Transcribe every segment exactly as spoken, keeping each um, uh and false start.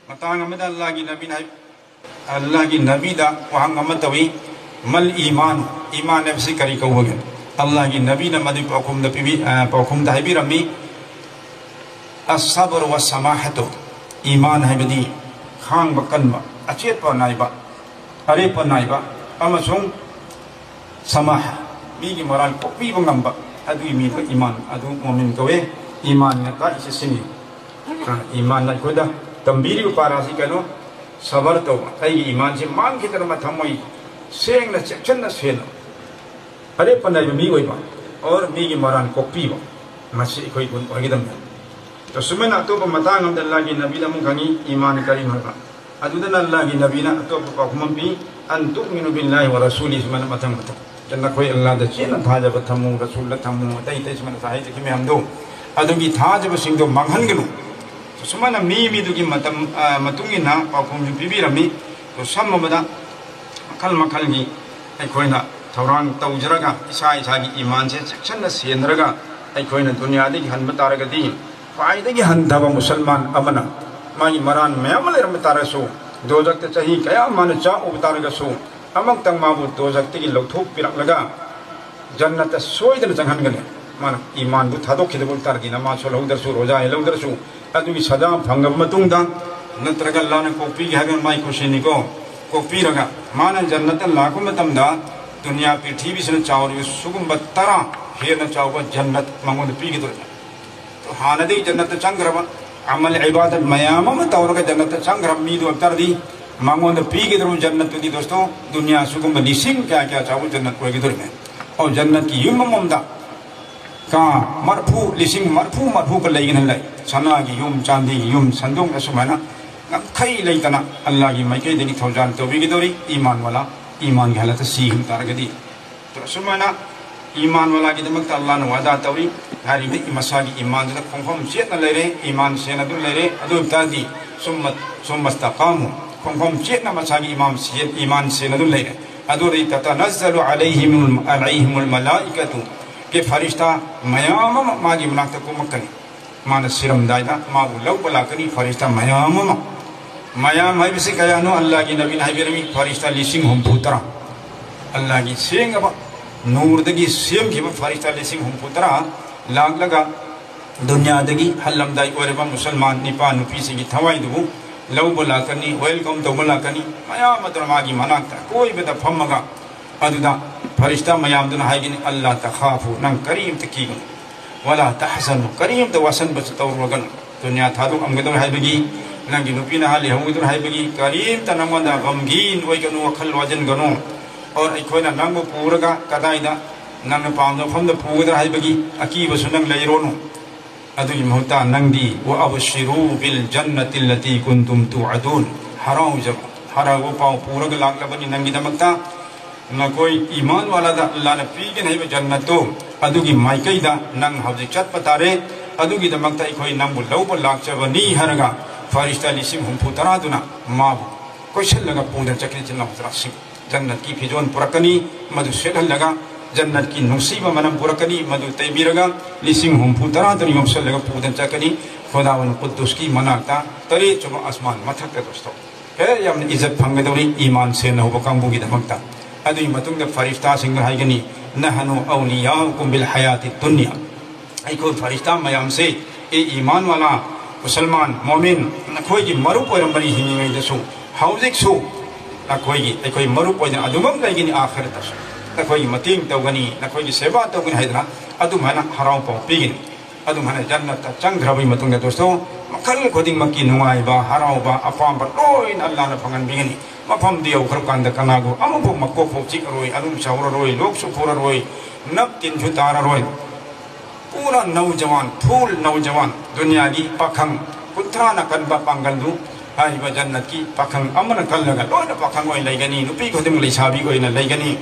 ꯃꯇꯥꯡ ꯑꯃꯗ ꯑꯜꯂꯥꯍꯒꯤ ꯅꯕꯤꯅ ꯍꯥꯏ-, ꯑꯜꯂꯥꯍꯒꯤ ꯅꯕꯤꯗ ꯋꯥꯍꯪ ꯑꯃ ꯇꯧꯏ, "ꯃꯜ ꯏꯃꯥꯟ?" ꯏꯃꯥꯟ ꯍꯥꯏꯕꯁꯤ ꯀꯔꯤ ꯀꯧꯕꯒꯦ? ꯑꯜꯂꯥꯍꯒꯤ ꯅꯕꯤꯅ ꯃꯗꯨꯒꯤ ꯄꯥꯎꯈꯨꯝꯗ ꯄꯤꯕꯤ-, ꯑ, ꯄꯥꯎꯈꯨꯝꯗ ꯍꯥꯏꯕꯤꯔꯝꯃꯤ, "ꯑꯁꯕꯔ ꯋꯥ ꯁꯃꯥꯍꯇꯨ"꯫ ꯏꯃꯥꯟ ꯍꯥꯏꯕꯗꯤ ꯈꯥꯡꯕ ꯀꯟꯕ, ꯑꯆꯦꯠꯄ ꯅꯥꯏꯕ, ꯑꯔꯦꯞꯄ ꯅꯥꯏꯕ ꯑꯃꯁꯨꯡ ꯁꯃꯥꯍ, ꯃꯤꯒꯤ ꯃꯔꯥꯜ ꯀꯣꯛꯄꯤꯕ ꯉꯝꯕ, ꯑꯗꯨꯒꯤ ꯃꯤꯗꯣ ꯏꯃꯥꯟ, ꯑꯗꯨ ꯃꯣꯃꯤꯟ ꯀꯧꯋꯦ꯫ ꯏꯃꯥꯟꯅ ꯇꯥꯛꯏꯁꯦ ꯁꯤꯅꯤ꯫ ꯑ, ꯏꯃꯥꯟꯅ ꯑꯩꯈꯣꯏꯗ ꯇꯝꯕꯤꯔꯤꯕ ꯄꯥꯔꯥꯁꯤ ꯀꯩꯅꯣ? ꯁꯕꯔ ꯇꯧꯕ꯫ ꯑꯩꯒꯤ ꯏꯃꯥꯟꯁꯤ ꯃꯥꯡꯈꯤꯗꯅꯕ ꯊꯝꯃꯣꯏ ꯁꯦꯡꯅ, ꯆꯦꯛꯁꯤꯟꯅ ꯁꯦꯟꯅ, ꯑꯔꯦꯞꯄ ꯅꯥꯏꯕ ꯃꯤ ꯑꯣꯏꯕ, ꯑꯣꯔ ꯃꯤꯒꯤ ꯃꯔꯥꯜ ꯀꯣꯛꯄꯤꯕ, ꯃꯁꯤ ꯑꯩꯈꯣꯏ ꯒꯨꯟ ꯑꯣꯏꯒꯗꯕꯅꯤ꯫ ꯑꯁꯨꯃꯥꯏꯅ ꯑꯇꯣꯞꯄ ꯃꯇꯥꯡ ꯑꯃꯗ ꯑꯜꯂꯥꯍꯒꯤ ꯅꯕꯤꯅ ꯑꯃꯨꯛ ꯍꯪꯉꯤ, "ꯏꯃꯥꯟ ꯀꯔꯤꯅꯣ?" ꯍꯥꯏꯕ꯫ ꯑꯗꯨꯗꯅ ꯑꯜꯂꯥꯍꯒꯤ ꯅꯕꯤꯅ ꯑꯇꯣꯞꯄ ꯄꯥꯎꯈꯨꯝ ꯑꯃ ꯄꯤ, "ꯑꯟ ꯇꯨꯃꯤꯅꯨ ꯕꯤꯜꯂꯥꯍꯤ ꯋꯥ ꯔꯁꯨꯂꯤ", ꯁꯨꯃꯥꯏꯅ ꯃꯊꯪ ꯃꯊꯪ꯫ ꯅꯈꯣꯏ ꯑꯜꯂꯥꯍꯗ ꯆꯦꯠꯅ ꯊꯥꯖꯕ ꯊꯝꯃꯨ, ꯔꯁꯨꯜꯗ ꯊꯝꯃꯨ, ꯑꯇꯩ ꯑꯇꯩ ꯁꯨꯃꯥꯏꯅ ꯉꯁꯥꯏ ꯍꯥꯏꯖꯈꯤꯕ ꯃꯌꯥꯝꯗꯣ, ꯑꯗꯨꯒꯤ ꯊꯥꯖꯕꯁꯤꯡꯗꯣ ꯃꯥꯡꯍꯟꯒꯅꯨ꯫ ꯁꯨꯃꯥꯏꯅ ꯃꯤ ꯃꯤꯗꯨꯒꯤ ꯃꯇꯝ, ꯑ, ꯃꯇꯨꯡ ꯏꯟꯅ ꯄꯥꯎꯈꯨꯝꯁꯨ ꯄꯤꯕꯤꯔꯝꯃꯤ꯫ ꯑꯗꯣ ꯁꯝꯃꯕꯗ ꯃꯈꯜ ꯃꯈꯜꯒꯤ ꯑꯩꯈꯣꯏꯅ ꯊꯧꯔꯥꯡ ꯇꯧꯖꯔꯒ, ꯏꯁꯥ ꯏꯁꯥꯒꯤ ꯏꯃꯥꯟꯁꯦ ꯆꯦꯛꯁꯤꯟꯅ ꯁꯦꯟꯅꯔꯒ, ꯑꯩꯈꯣꯏꯅ ꯗꯨꯅꯤꯌꯥꯗꯒꯤ ꯍꯟꯕ ꯇꯥꯔꯒꯗꯤ, ꯈ꯭ꯋꯥꯏꯗꯒꯤ ꯍꯟꯊꯕ ꯃꯨꯁꯜꯃꯥꯟ ꯑꯃꯅ ꯃꯥꯒꯤ ꯃꯔꯥꯟ ꯃꯌꯥꯝ ꯑꯃ ꯂꯩꯔꯝꯕ ꯇꯥꯔꯒꯁꯨ, ꯗꯣꯖꯛꯇ ꯆꯍꯤ ꯀꯌꯥ ꯃꯥꯅ ꯆꯥꯛꯎꯕ ꯇꯥꯔꯒꯁꯨ, ꯑꯃꯨꯛꯇꯪ ꯃꯥꯕꯨ ꯗꯣꯖꯛꯇꯒꯤ ꯂꯧꯊꯣꯛꯄꯤꯔꯛꯂꯒ ꯖꯟꯅꯠꯇ ꯁꯣꯏꯗꯅ ꯆꯪꯍꯟꯒꯅꯤ꯫ ꯃꯥꯅ ꯏꯃꯥꯟꯗꯨ ꯊꯥꯗꯣꯛꯈꯤꯗꯕ ꯑꯣꯏꯕ ꯇꯥꯔꯗꯤ, ꯅꯃꯥꯖ ꯁꯣꯜꯍꯧꯗ꯭ꯔꯁꯨ, ꯔꯣꯖꯥ ꯍꯦꯜꯍꯧꯗ꯭ꯔꯁꯨ, ꯑꯗꯨꯒꯤ ꯁꯖꯥ ꯐꯪꯉꯕ ꯃꯇꯨꯡꯗ, ꯅꯠꯇ꯭ꯔꯒ ꯑꯜꯂꯥꯍꯅ ꯀꯣꯛꯄꯤꯒꯦ ꯍꯥꯏꯕ ꯃꯥꯏ ꯈꯨꯁꯤꯅꯤꯀꯣ, ꯀꯣꯛꯄꯤꯔꯒ ꯃꯥꯅ ꯖꯟꯅꯠꯇ ꯂꯥꯛꯄ ꯃꯇꯝꯗ ꯗꯨꯅꯤꯌꯥ ꯄ꯭ꯔꯤꯊꯤꯕꯤꯁꯤꯅ ꯆꯥꯎꯔꯤꯕ ꯁꯨꯒꯨꯝꯕ ꯇꯔꯥ ꯍꯦꯟꯅ ꯆꯥꯎꯕ ꯖꯟꯅꯠ ꯃꯉꯣꯟꯗ ꯄꯤꯒꯗꯧꯔꯤꯕꯅꯤ꯫ ꯍꯥꯟꯅꯗꯒꯤ ꯖꯟꯅꯠꯇ ꯆꯪꯈ꯭ꯔꯕ, ꯑꯃꯜ ꯏꯕꯥꯗꯠ ꯃꯌꯥꯝ ꯑꯃ ꯇꯧꯔꯒ ꯖꯟꯅꯠꯇ ꯆꯪꯈ꯭ꯔꯕ ꯃꯤꯗꯨ ꯑꯣꯏꯕ ꯇꯥꯔꯗꯤ, ꯃꯉꯣꯟꯗ ꯄꯤꯒꯗꯧꯔꯤꯕ ꯖꯟꯅꯠꯇꯨꯗꯤ, ꯗꯣꯁꯇꯣ, ꯗꯨꯅꯤꯌꯥ ꯁꯨꯒꯨꯝꯕ ꯂꯤꯁꯤꯡ ꯀꯌꯥ ꯀꯌꯥ ꯆꯥꯎꯕ ꯖꯟꯅꯠ ꯑꯣꯏꯒꯗꯧꯔꯤꯕꯅꯤ꯫ ꯑꯣ, ꯖꯟꯅꯠꯀꯤ ꯌꯨꯝ ꯑꯃꯃꯝꯗ ꯀꯥ ꯃꯔꯐꯨ, ꯂꯤꯁꯤꯡ ꯃꯔꯐꯨ ꯃꯔꯐꯨꯒ ꯂꯩꯒꯅꯤ ꯂꯩ꯫ ꯁꯅꯥꯒꯤ ꯌꯨꯝ, ꯆꯥꯟꯗꯤꯒꯤ ꯌꯨꯝ, ꯁꯟꯗꯣꯡ, ꯑꯁꯨꯃꯥꯏꯅ ꯉꯝꯈꯩ ꯂꯩꯇꯅ ꯑꯜꯂꯥꯍꯒꯤ ꯃꯥꯏꯀꯩꯗꯒꯤ ꯊꯧꯖꯥꯜ ꯇꯧꯕꯤꯒꯗꯧꯔꯤ꯫ ꯏꯃꯥꯟ ꯋꯥꯂꯥ, ꯏꯃꯥꯟꯒꯤ ꯍꯥꯂꯠꯇ ꯁꯤꯈꯤꯕ ꯇꯥꯔꯒꯗꯤ꯫ ꯑꯁꯨꯃꯥꯏꯅ ꯏꯃꯥꯟ ꯋꯥꯂꯥꯒꯤꯗꯃꯛꯇ ꯑꯜꯂꯥꯍꯅ ꯋꯥꯗꯥ ꯇꯧꯔꯤ꯫ ꯍꯥꯏꯔꯤꯕ ꯃꯁꯥꯒꯤ ꯏꯃꯥꯟꯗꯨꯗ ꯈꯣꯡꯐꯝ ꯆꯦꯠꯅ ꯂꯩꯔꯦ, ꯏꯃꯥꯟ ꯁꯦꯟꯅꯗꯨꯅ ꯂꯩꯔꯦ꯫ ꯑꯗꯨ ꯑꯣꯏꯕ ꯇꯥꯔꯗꯤ ꯁꯨꯝꯃ-, ꯁꯨꯝꯃ ꯏꯁꯇꯀꯥꯃꯨ, ꯈꯣꯡꯐꯝ ꯆꯦꯠꯅ ꯃꯁꯥꯒꯤ ꯏꯃꯥꯟ ꯁꯦ-, ꯏꯃꯥꯟ ꯁꯦꯟꯅꯗꯨꯅ ꯂꯩꯔꯦ꯫ ꯑꯗꯨ ꯑꯣꯏꯔꯗꯤ ꯇꯇꯅꯖꯖꯂꯨ ꯑꯂꯩꯍꯤꯃꯨꯜ, ꯑꯂꯩꯍꯤꯃꯨꯜ ꯃꯂꯥꯏꯀꯇꯨ, ꯀꯤ ꯐꯔꯤꯁꯇꯥ ꯃꯌꯥꯝ ꯑꯃ ꯃꯥꯒꯤ ꯃꯅꯥꯛꯇ ꯀꯨꯝꯃꯛꯀꯅꯤ꯫ ꯃꯥꯅ ꯁꯤꯔꯝꯗꯥꯏꯗ ꯃꯥꯕꯨ ꯂꯧꯕ ꯂꯥꯛꯀꯅꯤ ꯐꯔꯤꯁꯇꯥ ꯃꯌꯥꯝ ꯑꯃ꯫ ꯃꯌꯥꯝ ꯍꯥꯏꯕꯁꯤ ꯀꯌꯥꯅꯣ? ꯑꯜꯂꯥꯍꯒꯤ ꯅꯕꯤꯅ ꯍꯥꯏꯕꯤꯔꯝꯃꯤ, ꯐꯔꯤꯁꯇꯥ ꯂꯤꯁꯤꯡ ꯍꯨꯝꯐꯨ ꯇꯔꯥ꯫ ꯑꯜꯂꯥꯍꯒꯤ ꯁꯦꯡꯉꯕ ꯅꯨꯔꯗꯒꯤ ꯁꯦꯝꯈꯤꯕ ꯐꯔꯤꯁꯇꯥ ꯂꯤꯁꯤꯡ ꯍꯨꯝꯐꯨ ꯇꯔꯥ ꯂꯥꯛꯂꯒ ꯗꯨꯅꯤꯌꯥꯗꯒꯤ ꯍꯜꯂꯝꯗꯥꯏ ꯑꯣꯏꯔꯕ ꯃꯨꯁꯜꯃꯥꯟ ꯅꯤꯄꯥ ꯅꯨꯄꯤꯁꯤꯡꯒꯤ ꯊꯋꯥꯏꯗꯨꯕꯨ ꯂꯧꯕ ꯂꯥꯛꯀꯅꯤ, welcome ꯇꯧꯕ ꯂꯥꯛꯀꯅꯤ꯫ ꯃꯌꯥꯝ ꯑꯗꯨꯅ ꯃꯥꯒꯤ ꯃꯅꯥꯛꯇ ꯀꯣꯏꯕꯗ ꯐꯝꯃꯒ ꯑꯗꯨꯗ ꯐꯔꯤꯁꯇꯥ ꯃꯌꯥꯝꯗꯨꯅ ꯍꯥꯏꯒꯅꯤ, "ꯑꯜꯂꯥ ꯇꯈꯥꯐꯨ, ꯅꯪ ꯀꯔꯤꯝꯇ ꯀꯤꯒꯅꯨ꯫ ꯋꯥꯂꯥ ꯇꯍꯖꯅꯨ, ꯀꯔꯤꯝꯇ ꯋꯥꯁꯟꯕꯁꯨ ꯇꯧꯔꯨꯔꯒꯅꯨ꯫ ꯗꯨꯅꯤꯌꯥ ꯊꯥꯗꯣꯛꯑꯝꯒꯗꯧꯔꯦ ꯍꯥꯏꯕꯒꯤ, ꯅꯪꯒꯤ ꯅꯨꯄꯤ ꯅꯍꯥ ꯂꯩꯍꯧꯒꯗꯧꯔꯦ ꯍꯥꯏꯕꯒꯤ ꯀꯔꯤꯝꯇ ꯅꯪꯉꯣꯟꯗ ꯒꯝꯒꯤꯟ ꯑꯣꯏꯒꯅꯨ, ꯋꯥꯈꯜ ꯋꯥꯖꯟꯒꯅꯨ꯫ ꯑꯣꯔ ꯑꯩꯈꯣꯏꯅ ꯅꯪꯕꯨ ꯄꯨꯔꯒ ꯀꯗꯥꯏꯗ ꯅꯪꯅ ꯄꯥꯝꯕ ꯃꯐꯝꯗ ꯄꯨꯒꯗ꯭ꯔꯥ ꯍꯥꯏꯕꯒꯤ ꯑꯀꯤꯕꯁꯨ ꯅꯪ ꯂꯩꯔꯣꯅꯨ꯫ ꯑꯗꯨꯒꯤ ꯃꯍꯨꯠꯇ ꯅꯪꯗꯤ ꯋꯥ ꯑꯕꯁꯤꯔꯨ ꯕꯤꯜ ꯖꯟꯅꯇꯤ ꯂꯇꯤ ꯀꯨꯟꯇꯨꯝ ꯇꯨꯑꯗꯨꯟ, ꯍꯔꯥꯎꯖꯕ, ꯍꯔꯥꯎꯕ ꯄꯥꯎ ꯄꯨꯔꯒ ꯂꯥꯛꯂꯕꯅꯤ ꯅꯪꯒꯤꯗꯃꯛꯇ꯫ ꯅꯈꯣꯏ ꯏꯃꯥꯟ ꯋꯥꯂꯥꯗ ꯑꯜꯂꯥꯅ ꯄꯤꯒꯅꯤ ꯍꯥꯏꯕ ꯖꯟꯅꯠꯇꯨ, ꯑꯗꯨꯒꯤ ꯃꯥꯏꯀꯩꯗ ꯅꯪ ꯍꯧꯖꯤꯛ ꯆꯠꯄ ꯇꯥꯔꯦ꯫ ꯑꯗꯨꯒꯤꯗꯃꯛꯇ ꯑꯩꯈꯣꯏ ꯅꯪꯕꯨ ꯂꯧꯕ ꯂꯥꯛꯆꯕꯅꯤ" ꯍꯥꯏꯔꯒ ꯐꯔꯤꯁꯇꯥ ꯂꯤꯁꯤꯡ ꯍꯨꯝꯐꯨ ꯇꯔꯥꯗꯨꯅ ꯃꯥꯕꯨ ꯀꯣꯏꯁꯤꯜꯂꯒ ꯄꯨꯗꯅ ꯆꯠꯈꯤ꯫ ꯏꯆꯤꯟ ꯏꯅꯥꯎ ꯇꯔꯥꯁꯤꯡ ꯖꯟꯅꯠꯀꯤ ꯐꯤꯖꯣꯜ ꯄꯨꯔꯛꯀꯅꯤ, ꯃꯗꯨ ꯁꯦꯠꯍꯜꯂꯒ ꯖꯟꯅꯠꯀꯤ ꯅꯨꯡꯁꯤꯕ ꯃꯅꯝ ꯄꯨꯔꯛꯀꯅꯤ, ꯃꯗꯨ ꯇꯩꯕꯤꯔꯒ ꯂꯤꯁꯤꯡ ꯍꯨꯝꯐꯨ ꯇꯔꯥꯗꯨꯅ ꯌꯣꯝꯁꯤꯜꯂꯒ ꯄꯨꯗꯅ ꯆꯠꯀꯅꯤ ꯈꯨꯗꯥꯋꯟ ꯀꯨꯗꯨꯁꯀꯤ ꯃꯅꯥꯛꯇ, ꯇꯔꯦꯠꯁꯨꯕ ꯑꯁꯃꯥꯟ ꯃꯊꯛꯇ꯫ ꯗꯣꯁꯇꯣ, ꯍꯦ, ꯌꯥꯝꯅ ꯏꯖꯠ ꯐꯪꯒꯗꯧꯔꯤ ꯏꯃꯥꯟ ꯁꯦꯟꯅꯍꯧꯕ ꯀꯥꯡꯕꯨꯒꯤꯗꯃꯛꯇ꯫ ꯑꯗꯨꯒꯤ ꯃꯇꯨꯡꯗ ꯐꯔꯤꯁꯇꯥꯁꯤꯡꯗ ꯍꯥꯏꯒꯅꯤ, "ꯅꯍꯅꯨ ꯑꯧꯂꯤꯌꯥꯎꯀꯨꯝ ꯕꯤꯜ ꯍꯌꯥꯇꯤ ꯗꯨꯅꯤꯌꯥ"꯫ ꯑꯩꯈꯣꯏ ꯐꯔꯤꯁꯇꯥ ꯃꯌꯥꯝꯁꯦ, ꯑꯦ ꯏꯃꯥꯟ ꯋꯥꯂꯥ, ꯃꯨꯁꯜꯃꯥꯟ, ꯃꯣꯃꯤꯟ, ꯅꯈꯣꯏꯒꯤ ꯃꯔꯨꯞ ꯑꯣꯏꯔꯝꯕꯅꯤ ꯍꯤꯡꯂꯤꯉꯩꯗꯁꯨ, ꯍꯧꯖꯤꯛꯁꯨ ꯅꯈꯣꯏꯒꯤ, ꯑꯩꯈꯣꯏ ꯃꯔꯨꯞ ꯑꯣꯏꯅ ꯑꯗꯨꯃꯛ ꯂꯩꯒꯅꯤ, ꯑꯥꯈꯤꯔꯠꯇꯁꯨ ꯅꯈꯣꯏꯒꯤ ꯃꯇꯦꯡ ꯇꯧꯒꯅꯤ, ꯅꯈꯣꯏꯒꯤ ꯁꯦꯕꯥ ꯇꯧꯒꯅꯤ ꯍꯥꯏꯗꯅ ꯑꯗꯨꯃꯥꯏꯅ ꯍꯔꯥꯎ ꯄꯥꯎ ꯄꯤꯒꯅꯤ꯫ ꯑꯗꯨꯃꯥꯏꯅ ꯖꯟꯅꯠꯇ ꯆꯪꯈ꯭ꯔꯕꯒꯤ ꯃꯇꯨꯡꯗ, ꯗꯣꯁꯇꯣ, ꯃꯈꯜ ꯈꯨꯗꯤꯡꯃꯛꯀꯤ ꯅꯨꯡꯉꯥꯏꯕ, ꯍꯔꯥꯎꯕ, ꯑꯄꯥꯝꯕ ꯂꯣꯏꯅ ꯑꯜꯂꯥꯅ ꯐꯪꯍꯟꯕꯤꯒꯅꯤ꯫ ꯃꯐꯝꯗꯨ ꯌꯧꯈ꯭ꯔꯕ ꯀꯥꯟꯗ ꯀꯅꯥꯒꯨꯝꯕ ꯑꯃꯐꯥꯎ ꯃꯀꯣꯛ ꯐꯥꯎ ꯆꯤꯛꯑꯔꯣꯏ, ꯑꯔꯨꯝ ꯆꯥꯎꯔꯔꯣꯏ, ꯂꯣꯛꯁꯨ ꯈꯨꯔꯔꯣꯏ, ꯅꯞ ꯇꯤꯟꯁꯨ ꯇꯥꯔꯔꯣꯏ꯫ ꯄꯨꯔꯥ ꯅꯧꯖꯋꯥꯟ, ꯐꯨꯜ ꯅꯧꯖꯋꯥꯟ, ꯗꯨꯅꯤꯌꯥꯒꯤ ꯄꯥꯈꯪ ꯀꯨꯟꯊ꯭ꯔꯥꯅ ꯀꯟꯕ ꯄꯥꯡꯒꯜꯗꯨ ꯍꯥꯏꯔꯤꯕ ꯖꯟꯅꯠꯀꯤ ꯄꯥꯈꯪ ꯑꯃꯅ ꯀꯜꯂꯒ ꯂꯣꯏꯅ ꯄꯥꯈꯪ ꯑꯣꯏꯅ ꯂꯩꯒꯅꯤ, ꯅꯨꯄꯤ ꯈꯨꯗꯤꯡꯃꯛ ꯂꯩꯁꯥꯕꯤ ꯑꯣꯏꯅ ꯂꯩꯒꯅꯤ,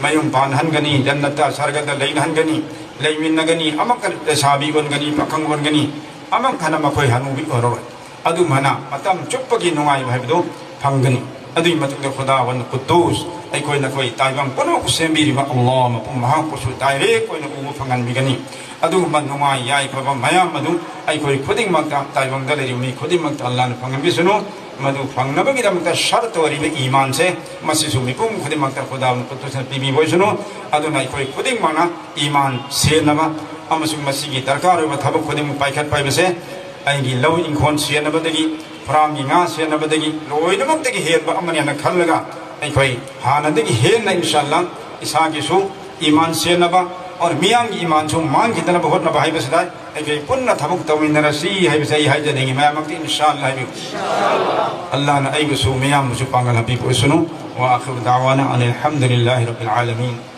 ꯃꯌꯨꯝ ꯄꯥꯟꯍꯟꯒꯅꯤ, ꯖꯟꯅꯠꯇ ꯁꯔꯒꯗ ꯂꯩꯅꯍꯟꯒꯅꯤ, ꯂꯩꯃꯤꯟꯅꯒꯅꯤ, ꯑꯃꯛꯀ ꯂꯩꯁꯥꯕꯤ ꯑꯣꯟꯒꯅꯤ, ꯄꯥꯈꯪ ꯑꯣꯟꯒꯅꯤ, ꯑꯃꯛ ꯍꯟꯅ ꯃꯈꯣꯏ ꯍꯅꯨꯕꯤ ꯑꯣꯏꯔꯔꯣꯏ꯫ ꯑꯗꯨꯝ ꯍꯥꯏꯅ ꯃꯇꯝ ꯆꯨꯞꯄꯒꯤ ꯅꯨꯡꯉꯥꯏꯕ ꯍꯥꯏꯕꯗꯨ ꯐꯪꯒꯅꯤ꯫ ꯑꯗꯨꯒꯤ ꯃꯇꯨꯡꯗ ꯈꯨꯗꯥ ꯋꯟ ꯀꯨꯗꯨꯁ, ꯑꯩꯈꯣꯏ ꯅꯈꯣꯏ ꯇꯥꯏꯕꯪ ꯄꯨꯝꯅꯃꯛꯄꯨ ꯁꯦꯝꯕꯤꯔꯤꯕ ꯑꯜꯂꯥꯍ ꯃꯄꯨ ꯃꯍꯥꯛꯄꯨꯁꯨ ꯗꯥꯏꯔꯦꯛ ꯑꯣꯏꯅ ꯎꯕ ꯐꯪꯍꯟꯕꯤꯒꯅꯤ꯫ ꯑꯗꯨꯒꯨꯝꯕ ꯅꯨꯡꯉꯥꯏ ꯌꯥꯏꯐꯕ ꯃꯌꯥꯝ ꯑꯗꯨ ꯑꯩꯈꯣꯏ ꯈꯨꯗꯤꯡꯃꯛꯇ, ꯇꯥꯏꯕꯪꯗ ꯂꯩꯔꯤꯕ ꯃꯤ ꯈꯨꯗꯤꯡꯃꯛꯇ ꯑꯜꯂꯥꯍꯅ ꯐꯪꯍꯟꯕꯤꯁꯅꯨ꯫ ꯃꯗꯨ ꯐꯪꯅꯕꯒꯤꯗꯃꯛꯇ ꯁꯔꯠ ꯑꯣꯏꯔꯤꯕ ꯏꯃꯥꯟꯁꯦ, ꯃꯁꯤꯁꯨ ꯃꯤꯄꯨꯝ ꯈꯨꯗꯤꯡꯃꯛꯇ ꯈꯨꯗꯥ ꯄꯨꯊꯣꯛꯇꯨꯅ ꯄꯤꯕꯤꯕ ꯑꯣꯏꯁꯅꯨ꯫ ꯑꯗꯨꯅ ꯑꯩꯈꯣꯏ ꯈꯨꯗꯤꯡꯃꯛꯅ ꯏꯃꯥꯟ ꯁꯦꯟꯅꯕ ꯑꯃꯁꯨꯡ ꯃꯁꯤꯒꯤ ꯗꯔꯀꯥꯔ ꯑꯣꯏꯕ ꯊꯕꯛ ꯈꯨꯗꯤꯡꯃꯛ ꯄꯥꯏꯈꯠꯄ ꯍꯥꯏꯕꯁꯦ, ꯑꯩꯒꯤ ꯂꯧ ꯏꯪꯈꯣꯜ ꯁꯦꯟꯅꯕꯗꯒꯤ, ꯐꯥꯔꯝꯒꯤ ꯉꯥ ꯁꯦꯟꯅꯕꯗꯒꯤ, ꯂꯣꯏꯅꯃꯛꯇꯒꯤ ꯍꯦꯟꯕ ꯑꯃꯅꯦꯅ ꯈꯜꯂꯒ, ꯑꯩꯈꯣꯏ ꯍꯥꯟꯅꯗꯒꯤ ꯍꯦꯟꯅ ꯏꯟꯁꯥ ꯑꯜꯂꯥ ꯏꯁꯥꯒꯤꯁꯨ ꯏꯃꯥꯟ ꯁꯦꯟꯅꯕ, ꯑꯣꯔ ꯃꯤꯌꯥꯝꯒꯤ ꯏꯃꯥꯟꯁꯨ ꯃꯥꯡꯈꯤꯗꯅꯕ ꯍꯣꯠꯅꯕ ꯍꯥꯏꯕꯁꯤꯗ ꯑꯩꯈꯣꯏ ꯄꯨꯟꯅ ꯊꯕꯛ ꯇꯧꯃꯤꯟꯅꯔꯁꯤ ꯍꯥꯏꯕꯁꯦ ꯑꯩ ꯍꯥꯏꯖꯅꯤꯡꯉꯤ꯫ ꯃꯌꯥꯝꯃꯛꯇꯤ ꯏꯟꯁꯥ ꯑꯜꯂꯥ ꯍꯥꯏꯕꯤꯌꯨ꯫ ꯑꯜꯂꯥꯅ ꯑꯩꯕꯨꯁꯨ ꯃꯤꯌꯥꯝꯕꯨꯁꯨ ꯄꯥꯡꯒꯜ ꯍꯥꯞꯄꯤꯕ ꯑꯣꯏꯁꯅꯨ꯫ وآخر دعوانا أن الحمد لله رب العالمين.